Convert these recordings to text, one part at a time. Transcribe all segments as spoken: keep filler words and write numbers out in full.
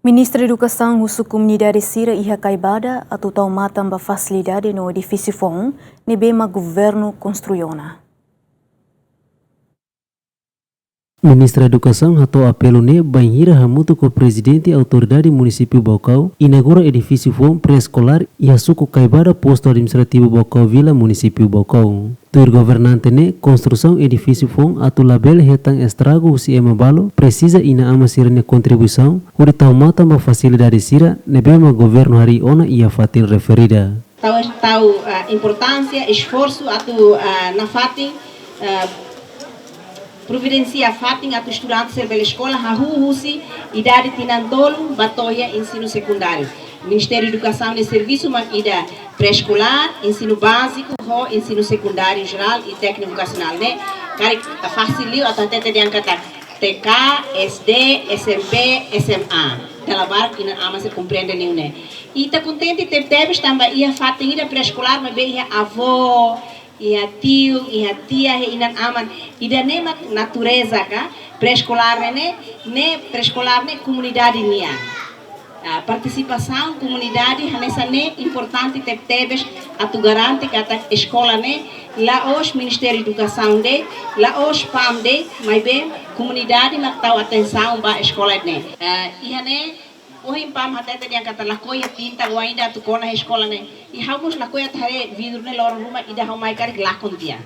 Ministra Edukasaun husu komunidade sira iha Kaibada atu tau matan ba fasilidade no edifísiu foun ne'ebé mak governu konstrui ona. Ministra Edukasaun hato'o apelu ne'e bainhira hamutuk ho Prezidente Autoridade Munisípiu Baucau inaugura edifísiu foun pré-eskolár iha suku Kaibada, postu administrativu Baucau Vila, Munisípiu Baucau. Tuir governante ne'e, konstrusaun edifísiu foun atu labele hetan estragu husi ema balu, presiza inan-aman sira-nia kontribuisaun hodi tau matan ba fasilidade sira ne'ebé mak governu harii ona iha fatin referida. Tau, tau, ah, importánsia, esforsu atu, ah, nafatin, ah, providensia fatin atu estudante sira bele eskola, hahú husi idade tinan tolu ba to'o iha ensinu sekundáriu. Ministériu Edukasaun nia servisu mak ida pré-eskolár, ensinu báziku, ho ensinu sekundáriu jerál i tékniku vokasionál ne'e. Karik ita fasil liu atu hatete dehan katak T K, S D, S M P, S M A. Dala barak inan-aman sira komprende liu ne'e. Ita kontente tebetebes tanba iha fatin ida pré-eskolár maibé iha avó, iha tiu, iha tia, iha inan-aman. Ida-ne'e mak natureza ka, pré-eskolár ne'e, ne'e pré-eskolár ne'e komunidade nian. Ah, partisipasaun komunidade hanesan ne'e importante tebetebes atu garante katak eskola ne'e la'ós Ministériu Edukasaun de'it, la'ós PAM de'it, maibé komunidade mak tau atensaun ba eskola ne'e. Ah, iha ne'e, ohin PAM hatete dehan katak lakohi tinta ou ainda atu kona eskola ne'e. I ha'u mós lakohi atu haree vidru ne'e loron ruma ida ha'u mai karik lakon tiha.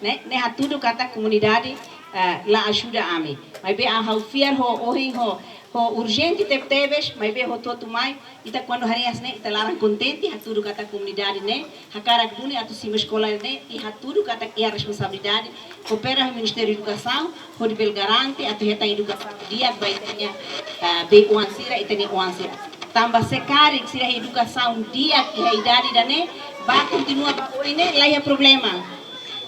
Ne'e, ne'e hatudu katak komunidade, eh, la ajuda ami. Maibé ha'u fiar ho, ohin ho, ho urjente tebetebes, maibé hotu-hotu mai, ita kuandu haree hanesan ne'e, ita laran kontente, hatudu katak komunidade ne'e hakarak duni atu simu eskola ne'e, i hatudu katak iha responsabilidade, koopera ho Ministériu Edukasaun, hodi bele garante atu hetan edukasaun di'ak ba ita-nia, ah, bei-oan sira, ita-nia oan sira. Tanba se karik sira edukasaun di'ak iha idade ida-ne'e, bá kontinua ba oin ne'e, la iha problema.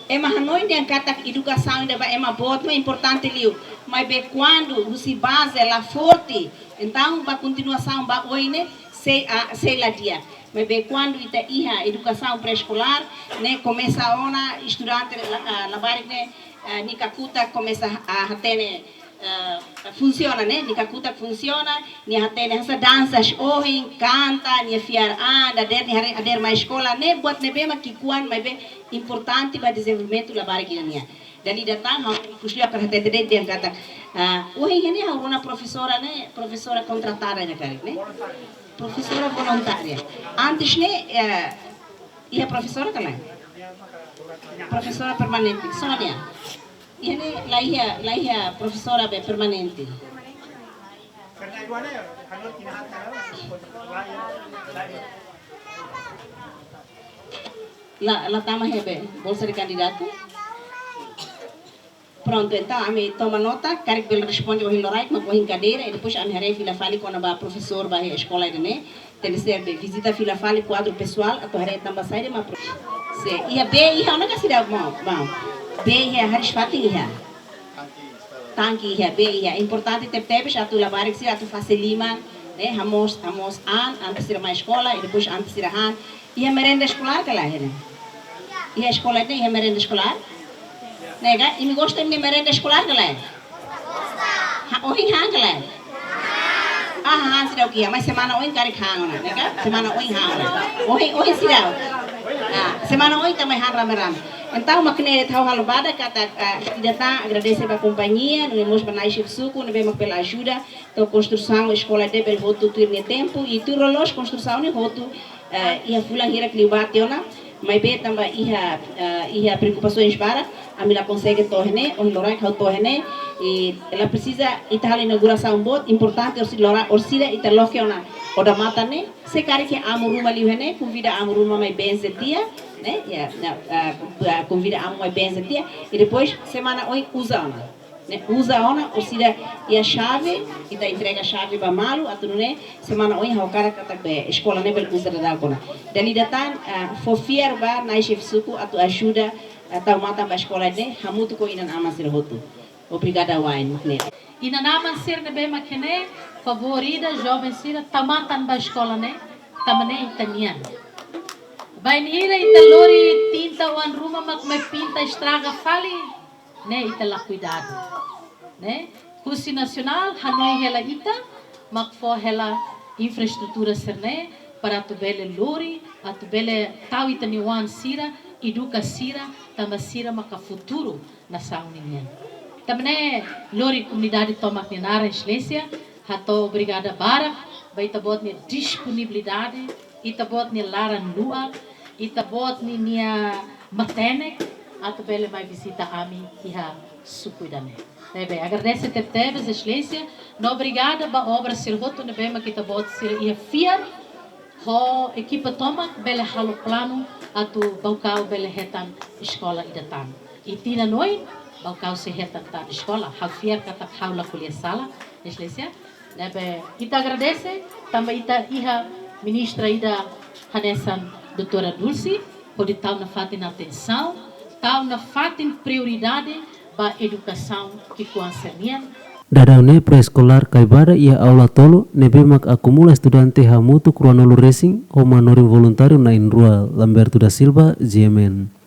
Ema hanoin dehan katak edukasaun ida ba ema boot mak importante liu. Maibé kuandu husi baze la forte, entaun ba kontinuasaun ba oin ne'e sei, ah, sei la di'ak. Maibé kuandu ita iha edukasaun pré-eskolár ne'e komesa ona estudante la, ah, labarik ne'e, ah, nia kakutak komesa, ah, hatene, ah, funsiona ne'e, nia kakutak funsiona, nia hatene hanesan dansa ohin, kanta, nia fiar an, dadeer nia haree hadeer mai eskola ne'e, buat ne'ebé mak ki'ikoan maibé importante ba dezenvolvimentu labarik ida nian. Dala ida tan, ha'u ikus liu hakarak hatete de'it dehan katak, ah, ohin ne'e ha'u rona profesora ne'e, profesora kontratada ne'e karik ne'e. Profesora voluntária. Antes ne'e, eh, iha profesora ka lae? Profesora permanente. Só nia. Iha ne'e la iha, la iha profesora be permanente. La, la tama iha be bolsa de kandidatu? Prontu, entaun, ami toma nota, karik bele responde ohin loraik, mak ohin kadeira, i depois ami haree fila fali kona-ba profesór ba iha eskola ida-ne'e, tenke ser be vizita fila fali kuadru pesoál, atu haree tanba saida mak pro-, se, iha bee iha ona ka seidauk, maun, maun? Bee iha, hariis-fatin iha. Tanke iha, bee iha. Importante tebetebes atu labarik sira atu fase liman, ne'e, hamoos, hamoos an, antes sira mai eskola, i depois antes sira han. Iha merenda eskolár ka lae, ne'e? Iha eskola ne'e iha merenda eskolár? Ne'e ka? Imi gosta imi-nia merenda eskolár ka lae? Ha, ohin han ka lae? Ah, han seidauk iha, mas semana oin karik han ona, ne'e ka? Semana oin han ona. Ohin, ohin seidauk. Ah, semana oin ita mai han rame-rame. Entaun, mak ne'e ha'u halo badak katak, ah, ida tan agradese ba kompañia, no mós ba nai xefe suku, ne'ebé mak bele ajuda, entaun konstrusaun eskola ne'e bele hotu tuir nia tempu, i tuir loloos konstrusaun ne'e hotu, eh, iha fulan hirak liubá tiha ona, maibé tanba iha, eh, iha preokupasoens barak, ami la konsege to'o iha ne'e, ohin loraik ha'u to'o iha ne'e, i la presiza ita halo inaugurasaun boot, importante orsida loraik, orsida ita loke ona odamatan ne'e, se karik iha amu ruma liu iha ne'e, konvida amu ruma mai benze tiha, ne'e, ya, ya, eh, konvida amu mai benze tiha, i depois semana oin uza ona. Ne'e, uza ona, orsida iha xave, ita entrega xave ba malu, atu nune'e, semana oin ha'u hakarak katak be eskola ne'e bele uza daudaun ona. Dala ida tan, ah, fó fiar ba nai xefe suku atu ajuda, ah, tau matan ba eskola ne'e, hamutuk ho inan-aman sira hotu. Obrigada wa'in, mak ne'e. Inan-aman sira ne'ebé mak iha ne'e, favór ida, joven sira, tau matan ba eskola ne'e, tanba ne'e ita-nian. Bainhira ita lori tinta oan ruma mak mai pinta estraga fali, ne'e ita la kuidadu. Ne'e, husi nasionál, hanoin hela ita, Mak fó hela infraestrutura sira-ne'e para atu bele lori, atu bele tau ita-nia oan sira, eduka sira, tanba sira maka futuru nasaun ninian. Tanba ne'e lori komunidade tomak nia naran, Exelénsia, hato'o obrigada barak ba ita-boot nia disponibilidade, ita-boot nia laran luak, ita-boot ninia matenek, atu bele mai vizita ami iha suku ida-ne'e. Ne'ebé, agradese tebetebes, Exelénsia, no obrigada ba obra sira hotu ne'ebé mak ita-boot sira iha fiar ho ekipa tomak bele halo planu atu Baucau bele hetan eskola ida tan. I tinan oin, Baucau sei hetan tan eskola. Ha'u fiar katak ha'u la ko'alia sala, Exelénsia. Ne'ebé, ita agradese, tanba ita iha ministra ida hanesan doutora Dulce, hodi tau nafatin atensaun, tau nafatin prioridade ba edukasaun ki'ikoan sira-nian. Daudaun ne'e pré-eskolár Kaibada iha aula tolu, ne'ebé mak akumula estudante hamutuk ruanulu resin, ho manorin voluntáriu na'in-rua, Lamberto da Silva, G M N.